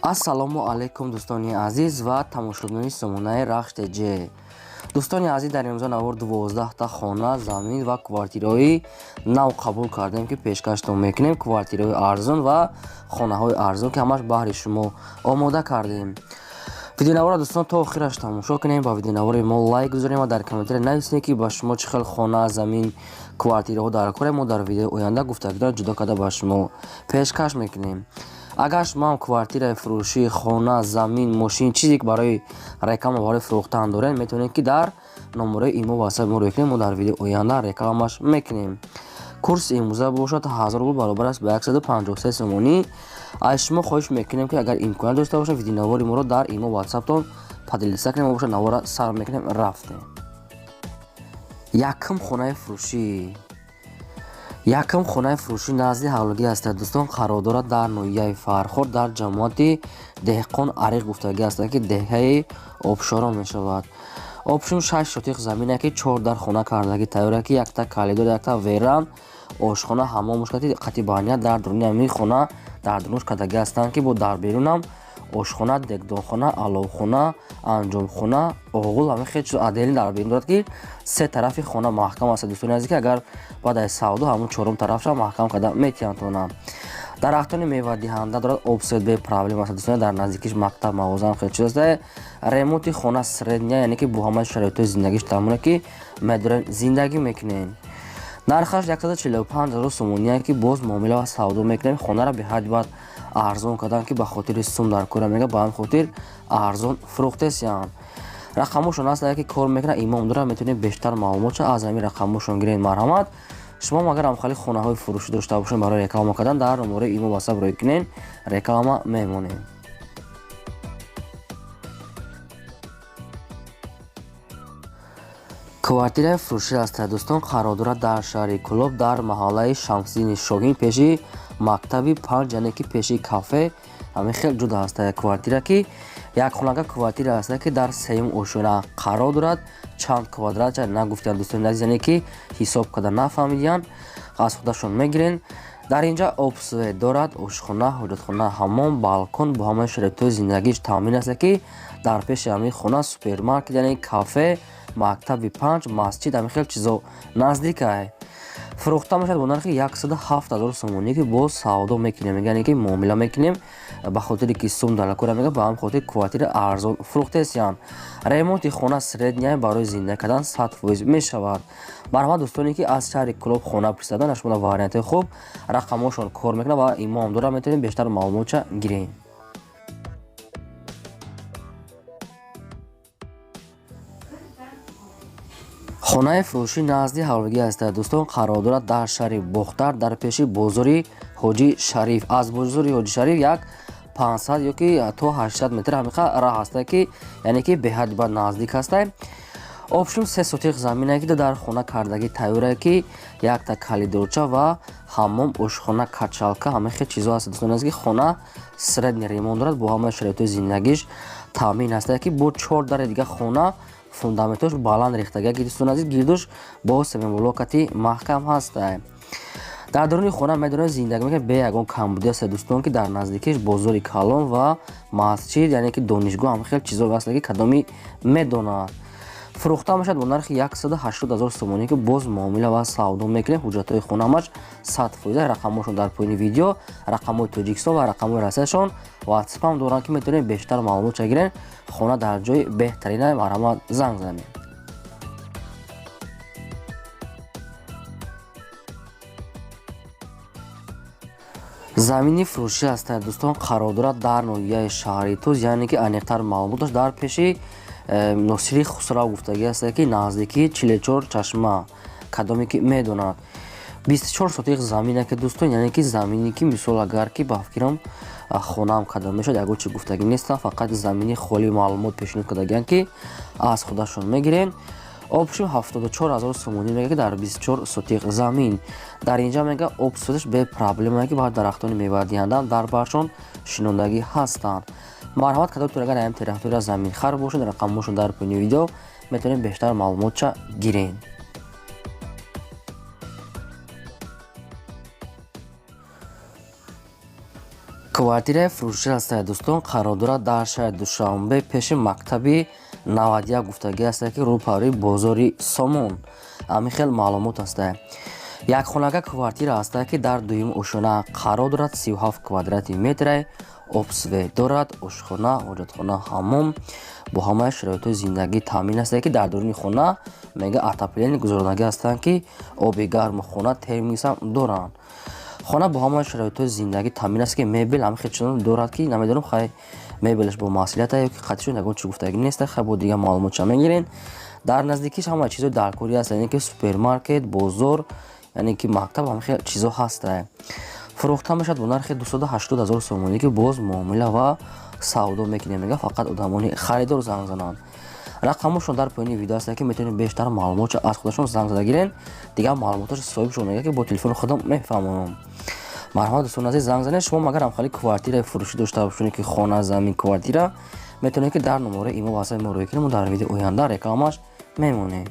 Ассалому алайкум, дӯстони азиз ва тамошобинони сомонаи Рахш ТЖ. Дӯстони азиз, дар имрӯза навор 12та хона, замин ва квартираҳои нав қабул кардем, ки пешкаштон мекунем. Квартираҳои арзон ва хонаҳои арзон, ки ҳамаш баҳри шумо омода кардем. Видеонаворро, дӯстон, то охираш тамошо кунем, ба видеонавори мо лайк гузорем ва дар комментария нависем, ки ба шумо чӣ хел хона, замин, квартираҳо дар корем. Мо дар видеои оянда гуфтагиро ҷудо карда ба шумо пешкаш мекунем. Агар шумо ҳам квартираи фурӯшӣ, хона, замин, мошин, чизе ки барои реклама, барои фурӯхтан доред, метавонед, ки дар номерои имо, ватсап мо рӯй кунед. Мо дар видеои оянда рекламаш мекунем. Курси имрӯза бошад 1000 рубл, баробар аст ба 153 сомонӣ. Аз шумо хоҳиш мекунем, ки агар имконият дошта бошад, видеонавори моро дар имо, ватсаптон поделиться кунем. Мо бошад навора сар мекунем. Рафтем. Якум хонаи фурӯшӣ. Якум хонаи фурӯшӣ назди ҳавлигӣ ҳастад, дӯстон, қарор дорад дар ноҳияи Фархор, дар ҷамоати Деҳқон Ариқ гуфтагӣ ҳастанд, ки деҳаи Обшорон мешавад. Обшум 6 сотиқ замине, ки чор дар хона кардагӣ тайёра, ки якта калидор, якта веранд, ошхона, ҳаммом қати баня дар дуруни ҳамин хона дар дурунаш кардагӣ ҳастанд, ки бо дар берунам ошхона, дегдонхона, аловхона, анҷомхона, оғул, ҳамин хел чиз отдельно дар берун дорад, ки се тарафи хона маҳкам аст, дӯстони азиз, ки агар баъд аз савдо ҳамун чорум тарафша маҳкам карда метиҳанд. Дарахтони мевадиҳанда дорад, об, свет бе проблема аст, дӯстони. Дар наздикиш мактаб, мағозаам хел чиз аст. Ремонти хона средняя, яъне ки бо ҳамаи шароитҳои зиндагиш тамоме, ки медорем, зиндагӣ мекунем. Нархаш 145 ҳазор сомоние, ки боз муомила ва савдо мекунем. Хонаро беҳад баъд арзон кардан, ки ба хотири сум дар кора мега, ба ҳамин хотир арзон фурӯхтесиянд. Рақамошон аст, ки кор мекунад, имом дорад, метавонед бештар маълумотша аз ҳамин рақамошон гиред. Марҳамат, шумо агар ҳамхали хонаҳои фурӯшӣ дошта бошед барои реклама кардан, дар номораи имо, ватсап рӯй кунед, реклама мемонем. Квартираи фурӯшӣ аст, дӯстон, қарор дорад дар шаҳри Кӯлоб, дар маҳаллаи Шамсиддини Шоҳин, пеши мактаби 5, яъне ки пеши кафе, ҳамин хел ҷуда аст. Квартира, ки якхонага квартира аст, ки дар сеюм ошёна қарор дорад. Чанд квадратча нагуфтиянд, дӯстони азиз, яъне ки ҳисоб карда нафаҳмидиянд, аз худашон мегирен. Дар инҷа об, свет дорад, ошхона, ҳоҷатхона, ҳаммом, балкон бо ҳамаи шароитҳои зиндагиш таъмин аст, ки дар пеши ҳамин хона супермаркет, яъне кафе, мактаби 5, масҷид, ҳамин хел чизо наздикай. Фурӯхта мешавад бо нархи 107 ҳазор сомонӣ, ки боз савдо мекунем, яъне ки муомила мекунем. Ба хотире ки сум далакора мега, ба ҳамин хотир квартира арзон фурӯхтесиянд. Ремонти хона средняя, барои зинда кардан 100% мешавад. Марҳамат, дӯстоне ки аз шаҳри Кӯлоб хона пурсидадан, шумо вариантҳои хуб, рақамҳошон кор мекунад ва имом дорад, метавонед бештар маълумотша гирем. Хонаи фурӯшӣ назди ҳавлигӣ аст, дӯстон, қарор дорад дар шаҳри Бохтар, дар пеши бозори Ҳоҷи Шариф. Аз бозори Ҳоҷи Шариф як 500 ё ки то 800 метр ҳамиқа раҳ ҳаста, ки яъне ки беҳад ба наздик ҳаста. Обшум 3 сотиқ замине, ки дар хона кардагӣ тайёре, ки якта калидорча ва ҳаммом, ошхона, качалка, ҳамин хел чизо ҳаст, дӯстони азиз, ки хона средний ремонт дорад, бо ҳамаи шароитҳои зиндагиш таъмин ҳаста, ки бо чор дари дига хона фундаментош баланд рехтага, ки, дӯстони азиз, гирдуш бо семенблокати маҳкам ҳаста. Дар даруни хона медонед, зиндагӣ мекунед бе ягон камбудӣ аст, дӯстон, ки дар наздикиш бозори калон ва масҷид, яъне ки донишгоҳ, ҳам хел чизо аст, ки кадоми медонад. Фурӯхта мешавад бо нархи 180 ҳазор сомонӣ, ки боз муомила ва савдо мекунем. Ҳуҷҷатҳои хона ҳамаш 100%. Рақамҳошон дар поёни видео, рақамҳои Тоҷикистон ва рақамҳои Россияшон, ватсапам доранд, ки метавонед бештар маълумотша гиред. Хона дар ҷои беҳтарина, марҳамат, занг занед. Замини фурӯшӣ аст, дӯстон, қарор дорад дар ноҳияи шаҳри Туз, яъне ки аниқтар маълумоташ дар пеши Носири Хусрав гуфтагӣ аст, ки наздикии 44 чашма, кадоме ки медонад. 24 сотиқ замине, ки, дӯстон, яъне ки замине, ки мисол агар ки ба фикрам хонаам карда мешавад, ягон чи гуфтагӣ нестам, фақат замини холӣ маълумот пешниҳод кардагианд, ки аз худашон мегирем. Обшум 74 ҳазор сомонӣ мега, ки дар 24 сотиқ замин. Дар инҷа мега об, светаш бе проблема, ки баъд дарахтони мевадиҳанда дар баршон шинондагӣ ҳастанд. Марҳамат, кадомтон агар ҳам территория заминхар бошед, рақамҳошон дар поёни видео, метавонед бештар маълумотша гиред. Квартираи фурӯшӣ ҳастае, дӯстон, қарор дорад дар шаҳри Душанбе, пеши мактаби 91 гуфтагӣ ҳастае, ки рӯпарӯи бозори Сомон. Ҳамин хел маълумот ҳастае. Якхонага квартира ҳастае, ки дар дуюм ошёна қарор дорад, 37 квадрати метре, об, свет дорад, ошхона, ҳоҷатхона, ҳаммом бо ҳамаи шароитҳои зиндагӣ таъмин ҳастае, ки дар дуруни хона мега отопление гузаронагӣ ҳастанд, ки оби гарму хона, термосам доранд. Хона бо ҳамаи шароитҳои зиндагӣ таъмин аст, ки мебел ҳама хел чизон дорад, ки намедонам, хай, мебелаш бо масъулията ё ки қатишон ягон чӣ гуфтагӣ нест. Хай, бо дигар маълумотша мегирен. Дар наздикиш ҳамаи чизҳои даркорӣ аст, яъне ки супермаркет, бозор, яъне ки мактаб, ҳама хел чизҳо ҳастае. Фурӯхта мешавад бо нархи 280 ҳазор сомонӣ, ки боз муомила ва савдо мекунем, мега. Фақат одамони харидор занг зананд. Рақамошон дар поёни видео ҳастанд, ки метавонед бештар маълумотшо аз худашон занг зада гирен. Дигар маълумоташо соҳибшон мега, ки бо телефони худам мефаҳмонам. Марҳамат, дӯстони азиз, занг занед. Шумо агар ҳамхали квартираи фурӯшӣ дошта бошед, ки хона, замин, квартира, метавонед, ки дар номораи имо васаи мо рӯй кунем, мо дар видеои оянда рекламаш мемонем.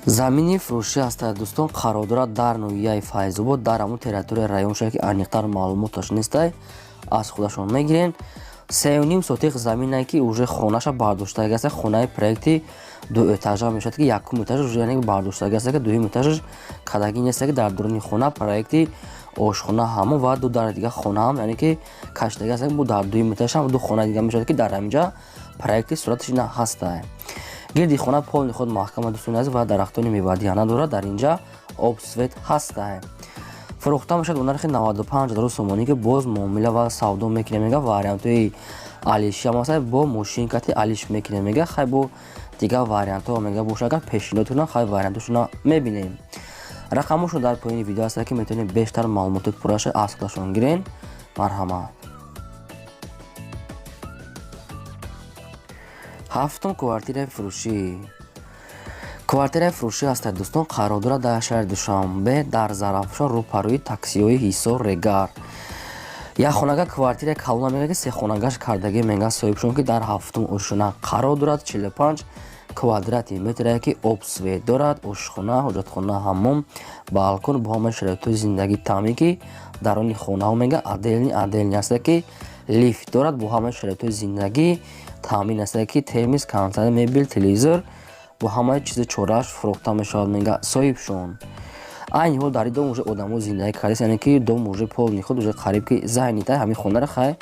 Замини фурӯшӣ ҳастад, дӯстон, қарор дорад дар ноҳияи Файзобод, дар ҳамон территорияи район шавад, ки аниқтар маълумоташ нестай, аз худашон мегирен. 3,5 сотих замине, ки уже хонаша бардоштагӣ аст. Хонаи проекти дуэтажа мешавад, ки якум этажаш уже, яъне, бардоштагӣ аст, ки дуюм этажаш кадагӣ нест, ки дар дуруни хона проекти ошхона, ҳамон ва ду дари дига хонаам, яъне ки каштагӣ аст. Бо дар дуюм этаж ҳам ду хонаи дига мешавад, ки дар ҳаминҷа проекти сураташ ина ҳастае. Гирди хона полный худ маҳкама, дӯстони азиз, ва дарахтони мевадиҳанда дорад. Дар инҷа об, свет ҳастае. Фурӯхта мешавад бо нархи 95 ҳазор сомонӣ, ки боз муомила ва савдо мекунем, мега. Вариантҳои алишиам ҳаста, бо мошинкати алиш мекунем, мега. Хай, бо дигар вариантҳо мега боша, агар пешниҳод кунам, хай, вариантҳошона мебинем. Рақамошон дар поёни видео ҳастад, ки метавонед бештар маълумоти пурраша аз худашон гирен. Марҳамат. Ҳафтум квартираи фурӯшӣ. Квартираи фурӯшӣ ҳастад, дӯстон, қарор дорад дар шаҳри Душанбе, дар Зарафшон, рӯпарӯи таксиҳои Ҳисор Регар. Якхонага квартираи калона мега, ки сехонагаш кардагӣ, мега соҳибшон, ки дар ҳафтум ошёна қарор дорад, 45 квадрати метре, ки об, свет дорад, ошхона, ҳоҷатхона, ҳаммом, балкон бо ҳамаи шароитҳои зиндагӣ таъмин, ки даруни хонаҳо мега отдельный отдельный ҳастад, ки лифт дорад, бо ҳамаи шароитҳои зиндагӣ таъмин ҳастад, ки термос, кондитсионер, мебел, телевизор бо ҳамаи чизи чорааш фурӯхта мешавад, мега соҳибшон. Айни ҳол дар ин дом уже одамо зиндагӣ кардааст, яъне ки дом уже полный худ уже қариб ки занята. Ҳамин хонаро, хай,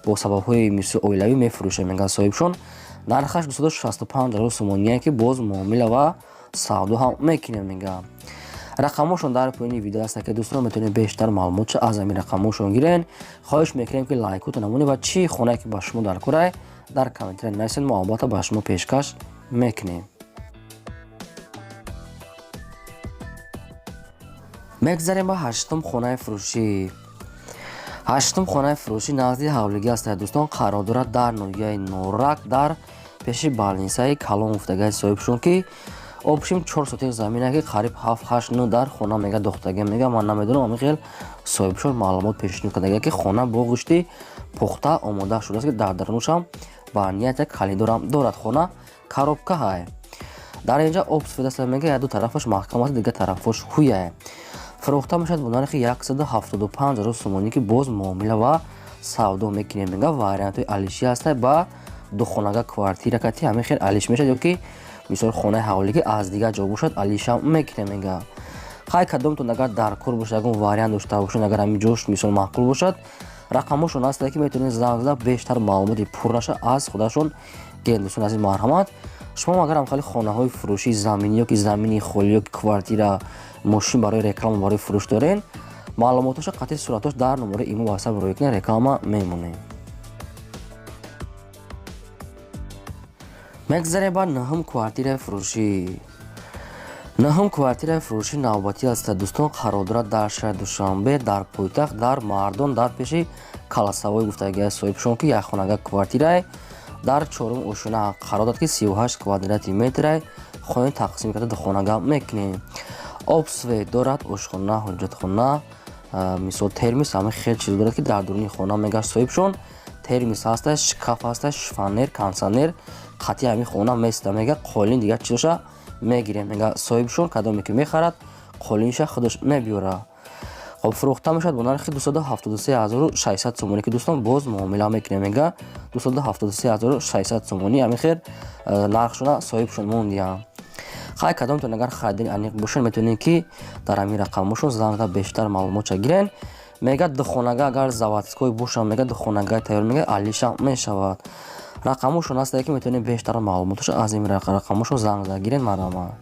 бо сабабҳои мисли оилавӣ мефурӯшад, мега соҳибшон. Нархаш 265 ҳазор сомоние, ки боз муомила ва савдо ҳам мекунем, мега. Рақамошон дар поёни видео ҳастад, ки дӯстон метавонед бештар маълумотшо аз ҳамин рақамошон гирен. Хоҳиш мекунем, ки лайкотон намонед ва чӣ хонае ки ба шумо дар корай, дар комментария нависед, мо албатта ба шумо пешкаш мекунем. Мегзарем ба ҳаштум хонаи фурӯшӣ. Ҳаштум хонаи фурӯшӣ назди ҳавлигӣ ҳастад, дӯстон, қарор дорад дар ноҳияи Норак, дар пеши больницаи калон гуфтагаи соҳибшон, ки общем 4 сотих замина, ки қариб ҳафт, ҳашт, нӯ дар хона мега дохтага, мега. Ман намедонам, ҳамин хел соҳибшон маълумот пешниҳод кардага, ки хона бо гӯшти пухта омода шудааст, ки дар дарунашам ба ният як калидорам дорад. Хона коробка ҳай. Дар инҷа об, свет аст, мега, як ду тарафаш маҳкам аст, дигар тарафош ҳуяй. Фурӯхта мешавад бо нархи 175 ҳазор сомонӣ, ки боз муомила ва савдо мекунем, мега. Вариантҳои алишӣ ҳаста, ба духонага квартира кати ҳамин хел алиш мешавад, ё ки мисол хонаи ҳавлигӣ аз дигар ҷо бошад, алишам мекунем, мега. Хай, кадомтон агар дар кор бошад, ягон вариант дошта бошед, агар ҳамин ҷош мисол маъқул бошад, рақамошон ҳастад, ки метавонед занг зада бештар маълумоти пурраша аз худашон гиред. Дӯстони азиз, марҳамат. Шумо агар ҳамхали хонаҳои фурӯшии заминӣ ё ки замини холӣ, ё ки квартира, мошин барои реклама, барои фурӯш дорен, маълумотоша қатъи суратош дар номораи имо васап рӯй кунед, реклама мемонем. Мегзарем ба нӯҳум квартираи фурӯшӣ. Нӯҳум квартираи фурӯшӣ навбатӣ ҳастад, дӯстон, қарор дорад дар шаҳри Душанбе, дар пойтахт, дар Мардон, дар пеши Каласавой гуфтагиаст соҳибшон, ки якхонага квартирае дар чорум ошёна қарор дорад, ки 38 квадрати метрае. Хонаи тақсим карда духонага мекунем. Об, свет дорад, ошхона, ҳоҷатхона, мисол термос, ҳама хел чиз дорад, ки дар дуруни хона, мегашт соҳибшон, термос ҳаста, шкаф ҳаста, шифоньер, кондитсионер қатъи ҳамин хона места, мега. Қолин, дигар чизоша мегирем. Мега соҳибшон кадоме ки мехарад, қолинша худаш мебиёрад. Хоб, фурӯхта мешавад бо нархи 273 600 сомонӣ, ки дӯстон боз муомила мекунем. Мега 273 600 сомонӣ ҳамин хел нархшона соҳибшон мондиям. Хай, кадомтон агар харидани аниқ бошед, метавонед ки дар ҳамин рақамҳошон занг зада бештар маълумотша гирен. Мега духонага агар заводской бошад, мега духонагаи тайёр, мега алиша мешавад. Рақамҳошон ҳастае, ки метавонед бештар маълумоташо аз ин рақамҳошон занг зада гирен, марҳамат.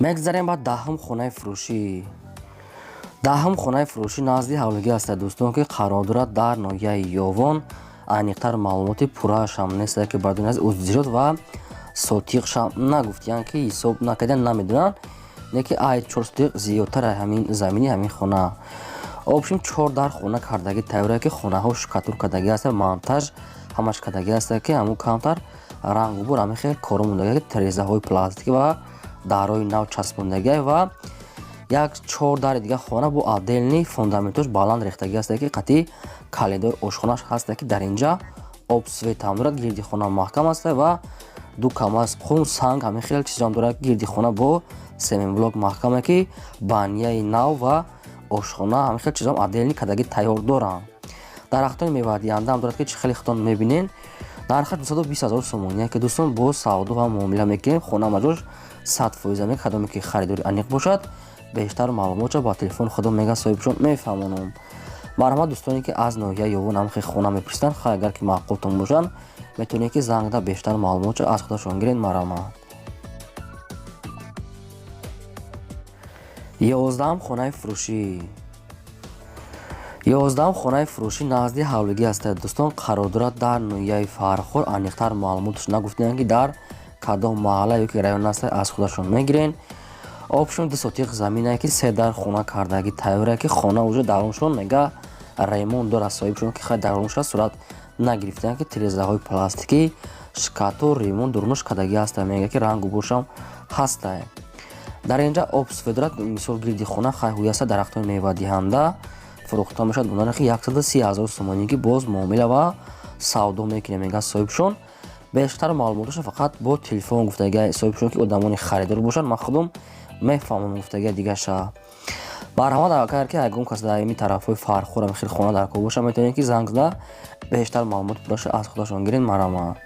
Мегзарем ба 10-ум хонаи фурӯшӣ. 10-ум хонаи фурӯшӣ назди ҳавлигӣ ҳастад, дӯстон, ки қарор дорад дар ноҳияи Ёвон. Аниқтар маълумоти пурраашам нестад, ки бардони аз уззиёд ва сотиқшам нагуфтиянд, ки ҳисоб накардан намедонанд, не ки ай 4 сотиқ зиёдтар ҳамин замини ҳамин хона. Общем, чор дар хона кардагӣ тайёре, ки хонаҳо штукатур кардагӣ ҳастанд, монтаж ҳамаш кардагӣ ҳастад, ки ҳамун камтар рангу бур ҳамин хел коро мондагӣ, тирезаҳои пластикӣ ва дарҳои нав часпондагӣ ва як чор дари дига хона бо отдельный фундаментош баланд рехтагӣ ҳастад, ки қатъи калидори ошхонаш ҳастад, ки дар инҷа об, свет ҳам дорад, гирди хона маҳкам ҳастад ва ду камаз қум, санг, ҳамин хел чизоам дорад. Гирди хона бо семенблок маҳкаме, ки баняи нав ва ошхона, ҳамин хел чизоам отдельный кардагӣ тайёр доранд. Дарахтони мевадиҳанда ҳам дорад, ки чӣ хеле худтон мебинед. Нархаш 220 000 сомонӣ, ки дӯстон боз савдо ва муомила мекунем. Хона маҷош 100% мега. Кадоме ки харидори аниқ бошад, бештар маълумотшо ба телефони худо мега соҳибшон мефаҳмонам. Марҳамат, дӯстоне ки аз ноҳияи Ёвон ҳамхел хона мепурсиданд, хай, агар ки маъқултон бошанд, метавонед ки занг зада бештар маълумотшо аз худашон гиред, марҳамат. 11-ум хонаи фурӯшӣ. 11-ум хонаи фурӯшӣ назди ҳавлигӣ ҳастад, дӯстон, қарор дорад дар ноҳияи Фархор. Аниқтар маълумоташ нагуфтаанд, ки дар кадом маҳалла ё ки район ҳастад, аз худашон мегирен. Общем, 2 сотиқ заминае, ки се дар хона кардагӣ тайёре, ки хона уже даруншон мега ремонт дорад соҳибшон, ки хай дарунша сурат нагирифтаанд, ки тирезаҳои пластикӣ, штукатур, ремонт дурунаш кардагӣ ҳастад. Мега ки рангу буршам ҳастае. Дар инҷа об, свет дорад. Мисол, гирди хона хай ҳуяста, дарахтони мевадиҳанда. Фурӯхта мешавад бо нархи 130 000 сомонӣ, ки боз муомила ва савдо мекунем, мега соҳибшон. Бештар маълумоташо фақат бо телефон гуфтагия соҳибшон, ки одамони харидор бошанд, ман худам мефаҳмам, гуфтагия дигаша. Марҳамат, агар ки ягон кас дар ин тарафҳои Фархор ҳамин хел хона дар кор бошад, метавонед ки занг зада бештар маълумоти пурраша аз худашон гиред, марҳамат.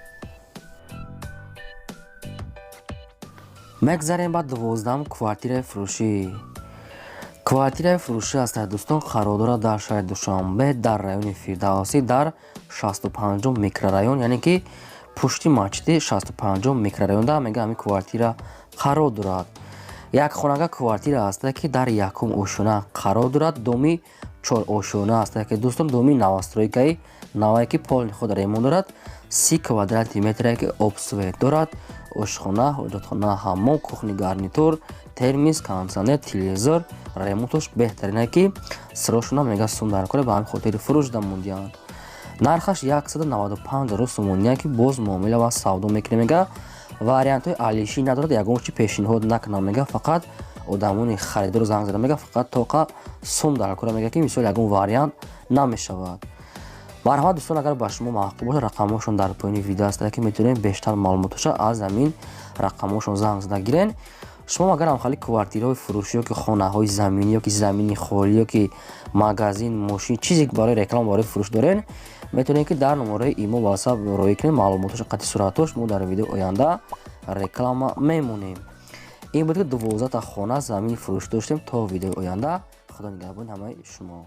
Мегзарем ба 12-ум квартираи фурӯшӣ. Квартираи фурӯшӣ ҳастад, дӯстон, қарор дорад дар шаҳри Душанбе, дар райони Фирдавсӣ, дар 65-ум микрорайон, яъне ки пушти масҷиди 65-ум микрорайонда мега ҳамин квартира қарор дорад. Якхонага квартира ҳастад, ки дар якум ошёна қарор дорад, доми чорошёна ҳастад, ки дӯстон доми новостройкаи навае, ки полный худ ремонт дорад, 30 квадрати метре, ки об, свет дорад, ошхона, ҳоҷатхона, ҳаммом, кухни гарнитур, термис, кондитсионер, телевизор, ремонтош беҳтарине, ки сирошона мега сум дар коре, ба ҳамин хотири фурӯш дамондианд. Нархаш 195 000 сомоние, ки боз муомила ва савдо мекунем. Мега вариантҳои алишӣ надорад, ягон чи пешниҳод накунам, мега фақат одамони харидору занг зада, мега фақат тоқа сум дар кора, мега ки мисол ягон вариант намешавад. Марҳамат, дӯстон, агар ба шумо маъқул бошад, рақамҳошон дар поёни видео ҳастад, ки метавонед бештар маълумоташа аз ҳамин рақамҳошон занг зада гирен. Шумо агар ҳамхали квартираҳои фурӯшӣ ё ки хонаҳои заминӣ ё ки замини холӣ ё ки магазин, мошин, чизе барои реклама, барои фурӯш дорен, метавонед ки дар номерои имо, ватсап роӣ кунед маълумоташо қатъи суратош, мо дар видеои оянда реклама мемонем. Ин буд, ки 12-та хона замини фурӯшӣ доштем. То видеои оянда, худо нигаҳбони ҳамаи шумо.